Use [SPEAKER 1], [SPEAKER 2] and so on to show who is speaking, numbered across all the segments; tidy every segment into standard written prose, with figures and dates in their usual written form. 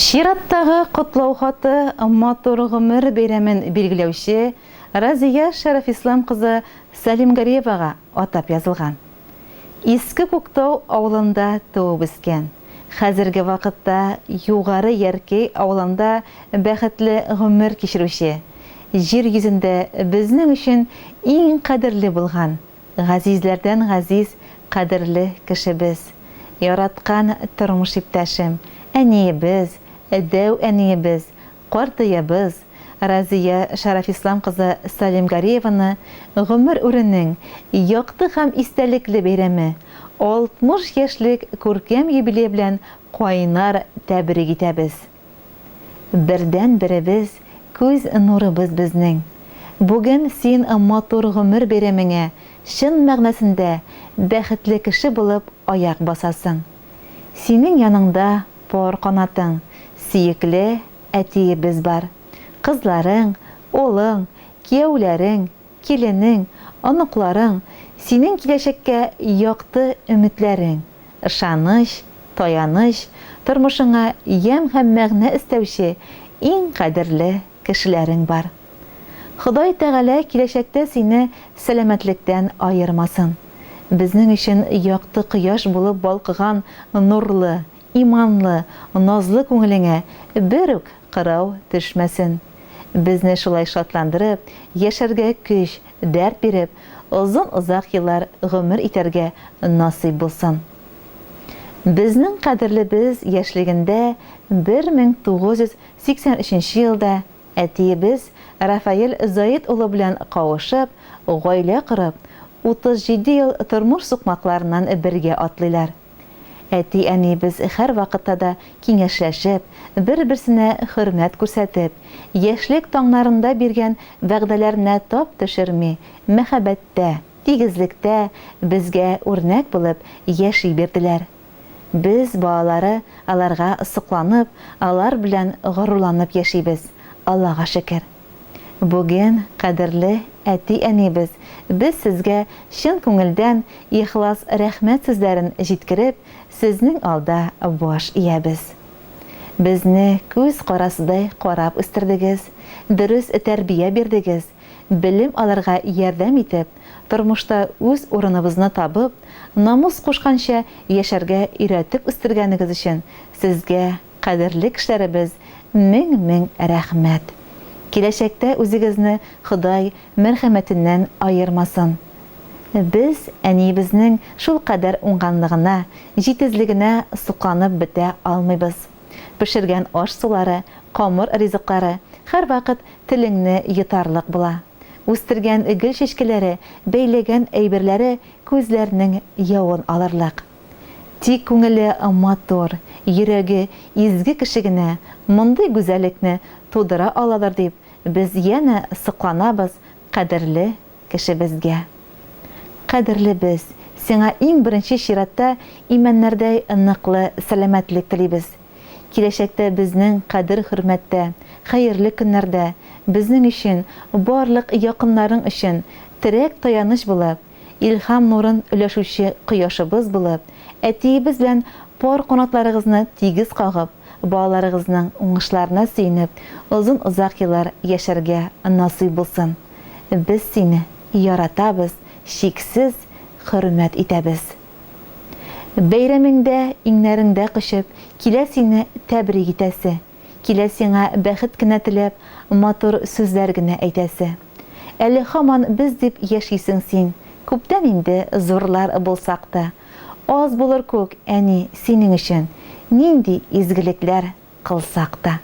[SPEAKER 1] Чираттагы котлау хаты матур гомер бәйрәмен билгеләүче Разия Шәрәфислам кызы Сәлимгариевага атап язылган. Иске Күктау авылында туып үскән, хәзерге вакытта Югары Яркәй авылында бәхетле гомер кичерүче, җир йөзендә безнең өчен иң кадерле булган, газизләрдән газиз, кадерле кешебез, яраткан тормыш иптәшем, әниебез, дәү әниебез, картыебыз, Разия Шарафислам кызы Салимгариеваны гомер үренең якты һәм истәлекле бәйрәме, 60 яшьлек күркәм юбилее белән кайнар тәбрик итәбез. Бердәнберебез, күз нурыбыз безнең. Бүген син матур гомер бәйрәмеңә чын мәгънәсендә бәхетле кеше булып аяк басасың. Синең яныңда пар канатың, сөекле әтиебез бар. Кызларың, улың, кияүләрең, киленең, оныкларың, синең киләчәккә якты өметләрең, ышаныч, таяныч, тормышыңа ямь һәм мәгънә өстәүче иң кадерле кешеләрең бар. Ходай Тәгалә киләчәктә сине сәламәтлектән аермасын. Безнең өчен якты кояш булып балкыган нурлы, иманлы, назлы күңелеңә бер үк кырау төшмәсен. Безне шулай шатландырып, яшәргә көч, дәрт биреп, озын-озак еллар гомер итәргә насыйп булсын. Безнең кадерлебез яшьлегендә 1983 нче елда әтиебез Рафаэль Заид улы белән кавышып, гаилә корып, 37 ел тормыш сукмакларыннан бергә атлыйлар. Әти-әниебез һәрвакытта да киңәшләшеп, бер-берсенә хөрмәт күрсәтеп, яшьлек таңнарында биргән вәгъдәләренә тап төшерми, мәхәббәттә, тигезлектә безгә үрнәк булып яши бирделәр. Без, балалары, аларга сокланып, алар белән горурланып яшибез, Аллага шөкер. Бүген, кадерле әти-әнибез, без сезгә чын күңелдән ихлас рәхмәт сүзләрен җиткереп, сезнең алда баш иябез. Безне күз карасыдай карап үстердегез, дөрес тәрбия бирдегез, белем алырга ярдәм итеп, тормышта үз урыныбызны табып, намус кушканча яшәргә өйрәтеп үстергәнегез өчен сезгә Кадерле кешеләребез, мең-мең рәхмәт! Киләчәктә үзегезне Ходай мәрхәмәтеннән аермасын. Без әниебезнең шулкадәр уңганлыгына, җитезлегенә сокланып бетә алмыйбыз. Пешергән аш-сулары, камыр ризыклары һәрвакыт телеңне йотарлык була. Үстергән гөл-чәчкәләре, бәйләгән әйберләре күзләрнең явын алырлык. Тик күңеле матур, йөрәге изге кеше генә мондый гүзәллекне тудыра аладыр дип, без янә сокланабыз кадерле кешебезгә. Кадерлебез, сиңа иң беренче чиратта имәннәрдәй ныклы сәламәтлек телибез. Киләчәктә безнең кадер-хөрмәттә, хәерле көннәрдә, безнең өчен, барлык якыннарың өчен терәк-таяныч булып, Илһам нурын өләшүче кояшыбыз булып, әтиебез белән пар канатларыгызны тигез кагып, балаларыгызның уңышларына сөенеп, озын-озак еллар яшәргә насыйп булсын. Без сине яратабыз, чиксез хөрмәт итәбез. Бәйрәмеңдә иңнәреңдә кочып, килә сине тәбрик итәсе. Килә сиңа бәхет кенә теләп, матур сүзләр генә әйтәсе. Әле һаман без дип яшисең син, күптән инде зурлар булсак та. Аз булыр күк, әни, синең өчен, нинди изгелекләр кылсак та.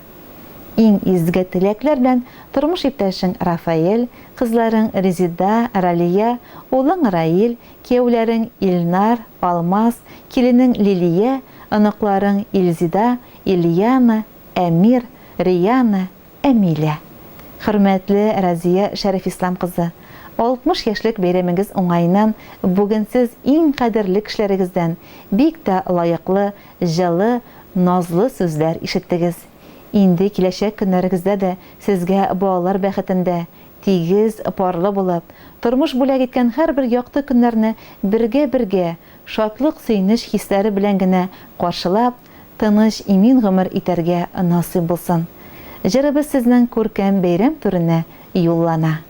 [SPEAKER 1] Иң изге теләкләр белән тормыш иптәшең Рафаэль, кызларың Резеда, Ралия, улың Раил, кияүләрең Илнар, Алмаз, киленең Лилия, оныкларың Илзида, Ильяна, Әмир, Риана, Әмилә. Хөрмәтле Разия Шәрифислам кызы, 60 яшьлек бәйрәмегез уңаеннан бүген сез иң кадерле кешеләрегездән бик тә лаеклы, җылы, назлы сүзләр ишеттегез. Инде киләчәк көннәрегездә дә сезгә балалар бәхетендә, тигез, парлы булып, тормыш бүләк иткән һәрбер якты көннәрне бергә-бергә, шатлык-сөенеч хисләре белән генә каршылап, тыныч, имин гомер итәргә насыйп булсын. Җырыбыз сезнең күркәм бәйрәм түренә юллана.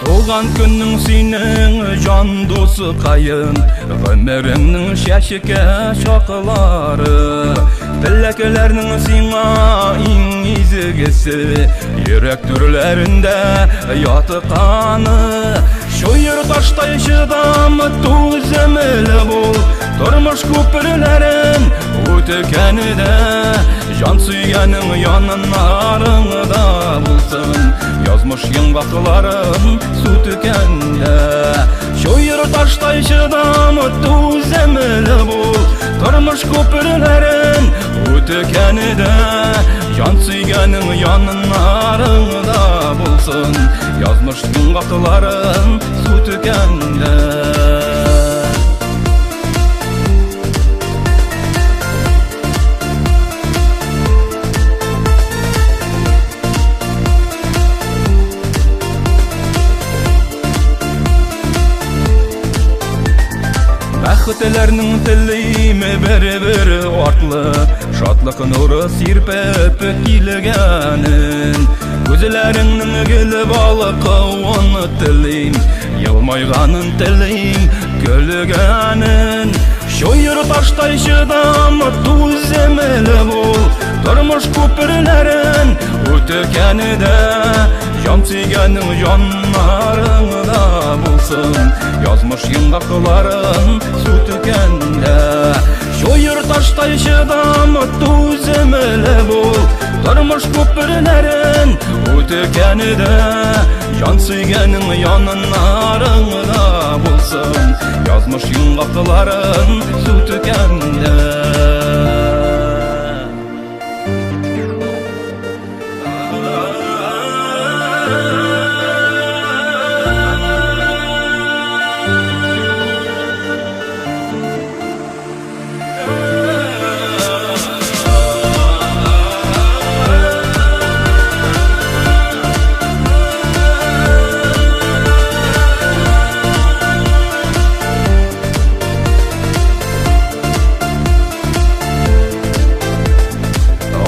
[SPEAKER 2] Туган көннең синең җан дусыкаем, Гомереңнең чәчкә чаклары, Теләкләрнең сиңа иң изгесе, Йөрәк түрләрендә ятканы. Чуер таштай чыдам, түземле бул, Тормыш күперләрен үткәндә, Җан сөйгәнең яннарыңда булсын, Язмыш йомгакларын сүткәндә. Чуер таштай чыдам, түземле бул, Тормыш күперләрен үткәндә, Җан сөйгәнең яннарыңда булсын, Язмыш йомгакларын сүткәндә. Бәхетләрнең телим бер-бер артлы, Шатлык нуры сирпеп килгәнен. Күзләреңнең гел балкуын телим, Елмайганын телим, көлгәнен. Чуер таштай чыдам, түземле бул, Тормыш күперләрен үткәндә, Җан сөйгәнең җаннарыңда булсын, Язмыш йомгакларын сүткәндә. Чуер таштай чыдам, түземле бул, Тормыш күперләрен үткәндә, Җан сөйгәнең яннарыңда булсын, Язмыш йомгакларын сүткәндә.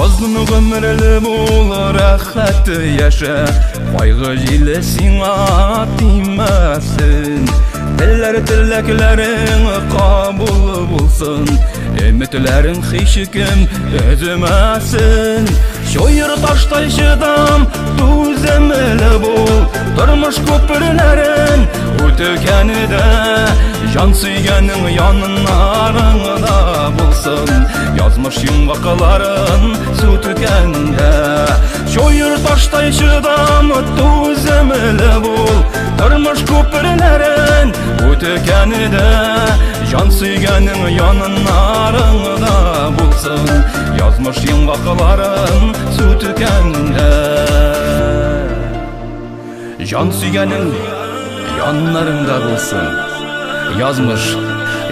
[SPEAKER 2] Озын гомерле бул, рәхәт яшә, Кайгы җиле сиңа тимәсен. Телләр теләкләрең кабул булсын, Өметләрең һич кем өзмәсен. Чуер таштай чыдам, түземле бул, Тормыш күперләрен үткәндә, Җан сөйгәнең яннарыңда булсын, Язмыш йомгакларын сүткәндә. Чуер таштай чыдам, түземле бул, Тормыш күперләрен үткәндә, Җан сөйгәнең яннарыңда булсын, Язмыш йомгакларын сүткәндә. Җан сөйгәнең яннарыңда булсын, Язмыш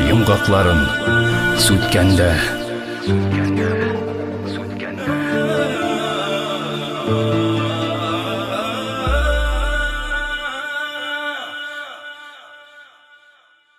[SPEAKER 2] йомгакларын сүткәндә.